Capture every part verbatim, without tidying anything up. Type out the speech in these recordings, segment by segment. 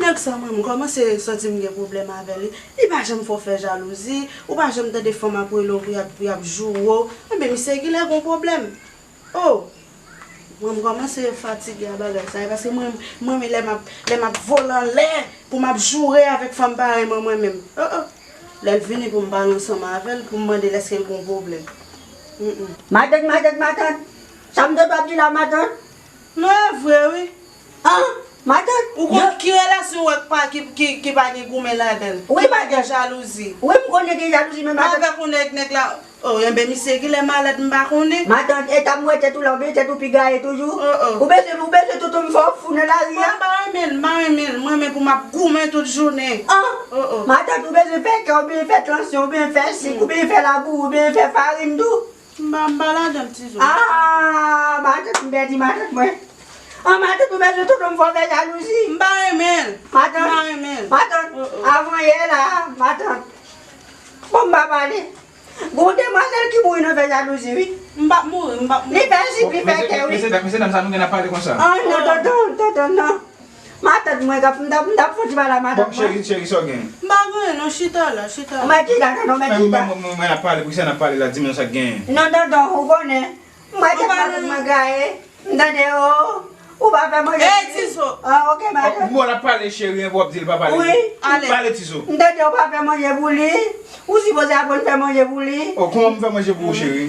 Nèg sa, mwen, m kòmanse santi m gen pwoblèm avè li. Li pa janm fè w fè jalouzi, ou pa janm tande fanm ap rele w pou y ap, pou y ap joure w. Enben, misye genlè gon pwoblèm. Oh! Mwen, m kòmanse fatige a bagay sa, e paske mwen, mwen, mwen, lè m ap, lè m ap vole anlè pou m ap joure avèk fanm parèy mwen, mwen menm. Oh, oh. Lè l vini pou m pale ansanm avè l, pou m mande l èske l gon pwoblèm. Mm, mm. Matant, matant, matant. Sa m te ap di la, matant? Non, e vre, wi. An, matant. Ou konn ki relasyon w wè k pa, ki, ki, ki pa gen goumen ladan l? Wi, matant. Ki pa gen jalouzi? Wi, m konnen gen jalouzi, men matant. Avèk yon nèg, nèg la. Oh, enben, misye genlè malad, m pa konnen. Matant, eta m wè tèt ou la, oubyen tèt ou pi gaye toujou? Oh, oh. Ou bezwen, ou bezwen toutou m fè w fou nan lari a? Mwen, m pa renmen l, m pa renmen l. Mwen, men pou m ap goumen tout jounen. An, oh, oh. Matant, ou bezwen fè kè, oubyen fè tansyon, oubyen fè sik, oubyen fè labou, oubyen fè farin tou. M pa, m pa ladan l, Tizo. Ah, matant, m pèdi matant mwen. An, matant, ou bezwen toutou m fè w fè jalouzi? M pa renmen l. Matant, m pa renmen l. Matant, oh, oh. Avan yè la, matant. Bon, m pa pale. Gon demwazèl ki mouri nan fè jalouzi, wi. M p ap mouri, m p ap mouri. Li fè jip, li fè kè, wi. Mesye dam, mesye dam, sa nou gen ap pale konsa? Ah, non, tonton, tonton, non. Matant mwen, m t ap, m t ap fè ti pale a matant mwen. Bon, cheri, cheri, sa w gen? M pa gen anyen, non, chita la, chita la. Mwen chita, tonton, mwen chita. Mwen, mwen, mwen ap pale, poukisa n ap pale la, di m non sa k genyen. Non, tonton, ou konnen. Mwen te matant mwen gaye. M tande, oh, ou pa fè manje pou li? Ey, Tizo! Ah, ok, matant. Bon, l ap pale, cheri, enben w ap di l pa pale. Wi. Ale. Pale, Tizo. M tande ou pa fè manje pou li. Ou sipoze aprann fè manje pou li. Oh, kòman m fè manje pou ou, cheri?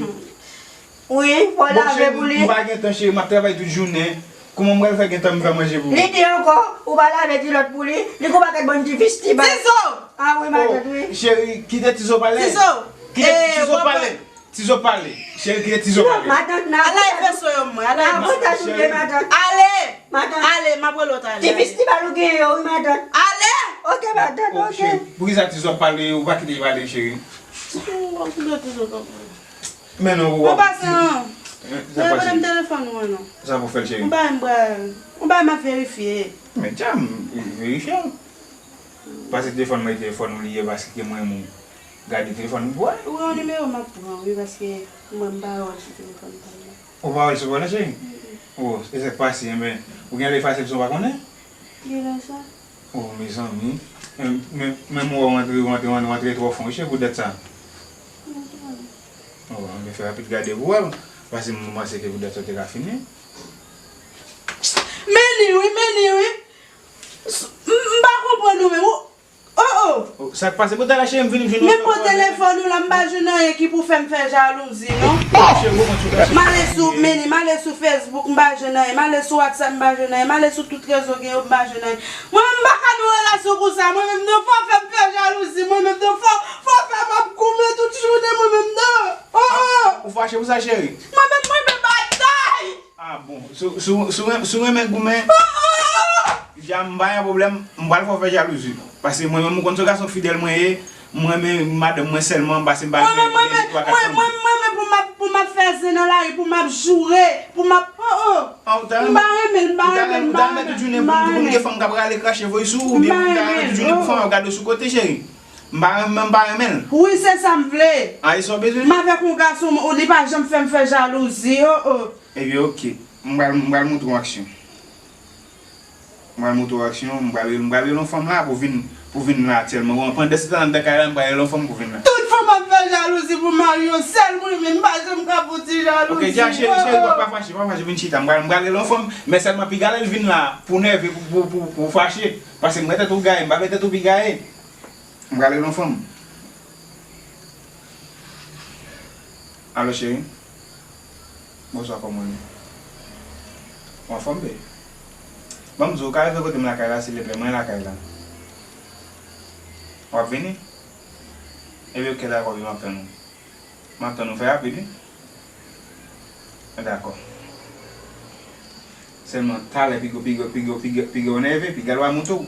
Wi, fò w lave pou li. Bon, cheri, m pa gen tan, cheri, m ap travay tout jounen. Kòman m pral fè gen tan m fè manje pou ou? Li di ankò, ou pa lave kilòt pou li. Li gon pakèt bann ti fistibal. Tizo! Ah wi, matant, wi. Oh, cheri, kite Tizo pale. Tizo! Kite Tizo pale. Tizo pale. Cheri, kite Tizo pale. Matant, nan. Ala e veso yo mwen, ala e veso. Matant, matant. Ale! Matant. Ale, m ap rele w talè. Ti fistibal ou gen yo, wi, matant. Ale! Ok, matant, ok. Poukisa Tizo ap pale, ou pa kite l pale, cheri? Ou pa kite Tizo ap pale. Men non, ou ap pase an. Sa pase. Mwen telefòn ou an non. Sa pou fè l, cheri? Ou bay m bral. Ou bay m ap verifye. Men dja m verifye. Pase telefòn mwen, telefòn ou li ye, paske mwen menm ou gade telefòn m pou wè. Ou gen yon nimewo m ap pran, wi, paske mwen m pa wè l sou telefòn pa m nan. Ou pa wè l sou pa w la, cheri? Mm, mm. Oh, e sa k pase, enben, ou gen lè efase l san w pa konnen? Gen lè sa. Oh, mezanmi. Men, men, men mwen wè w antre, w antre, w antre twò fon, wi, cheri, pou dat sa. Mm, mm. Oh, enben, fè rapid gade pou wè l, paske mwen panse ke pou dat sa te ka fini. Men li, wi, men li, wi. M, m pa konprann ou menm. Ou, oh, oh. Oh, sa k pase? Bon, talè cheri, m vini, m vini. Men pran telefòn ou la, m pa jwenn anyen ki pou fè m fè jalouzi, non. Cheri, ou konn sou. M ale sou, men li, m ale sou Facebook, m pa jwenn anyen. M ale sou WhatsApp, m pa jwenn anyen. M ale sou tout rezo gen yo, m pa jwenn anyen. Mwen menm m pa ka nan relasyon konsa. Mwen menm non, fò w fè m fè jalouzi. Mwen menm non, fò, fò w fè m ap goumen tout jounen. Mwen menm non. Oh, oh. Ou fache pou sa, cheri? Mwen menm, mwen menm batay. Ah bon, si w, si w, si w ren-, si w renmen goumen, jan m pa gen pwoblèm, m pral fè w fè jalouzi. Paske mwen menm, ou konn se yon gason fidèl mwen ye, m renmen madanm mwen sèlman, paske m pa renmen de twa kat fanm. Mwen, mwen, mwen, mwen, pou m ap, pou m ap fè zen nan lari, pou m ap joure, pou m ap, oh, oh. M pa renmen l, m pa renmen l, m pa renmen l, m pa renmen l. Ou ta renmen tout jounen pou m gen fanm k ap rale krache voye sou ou, oubyen pou m ta renmen tout jounen pou fanm ap gade w sou kote, cheri? M pa renmen, m pa renmen l. Wi, se sa m vle. A, e sa w bezwen? M avèk yon gason, li pa janm fè m fè jalouzi, oh, oh. Ebyen, oke. M pral, m pral montre w aksyon. M pral montre w aksyon, m pral, m pral rele yon fanm la pou vin, pou vin la aktyèlman. Bon, pandan se tan anndan kay la, m pral rele yon fanm pou vin la. Tout fanm ap fè jalouzi pou mari yo, sèl mwen menm, m pa janm ka fouti jalouzi. Oke, dja, cheri, cheri, pa, pa fache, pa fache, vin chita. M pral, m pral rele yon fanm, men sèlman piga lè l vin la, pou nève, pou, pou, pou, pou fache. Paske m wè tèt ou gaye, m pa vle tèt ou pi gaye. M pral rele yon fanm. Alo, cheri. Bonswa, kòman w ye? Ou anfòm, bebe? Ban m di w, ou ka rive kote m lakay la, silvouplè, mwen lakay la. W ap vini? Ebyen, oke, dakò, bebe, m ap tann ou. M ap tann ou, fè rapid, wi. Dakò. Sèlman, talè, piga, piga, piga, piga, piga w nève, piga l va moute w.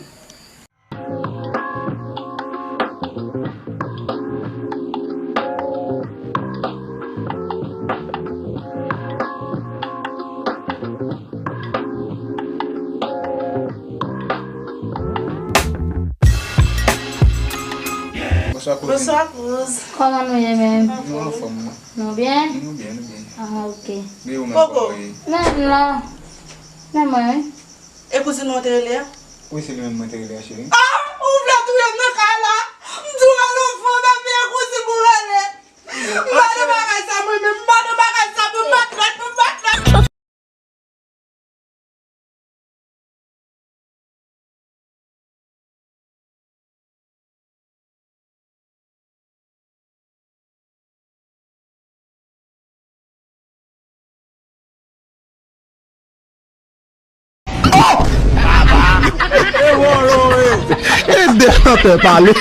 Bonswa, kouzin. Bonswa, kouz. Kòman nou ye menm? Nou anfòm, wi. Nou byen? Nou byen, nou byen. Ah, oke. Men ou menm, kòman w ye? Menm la. Men mwen, wi. E kouzin ou te rele a? Wi, se li menm mwen te rele a, cheri. Ah, ou vle touye m nan kay la? M di w rele yon fo bebe kouzen pou rele. M pa nan bagay sa mwen menm, m pa nan bagay sa, m pa trèt, m pa trèt. E de chantè pale.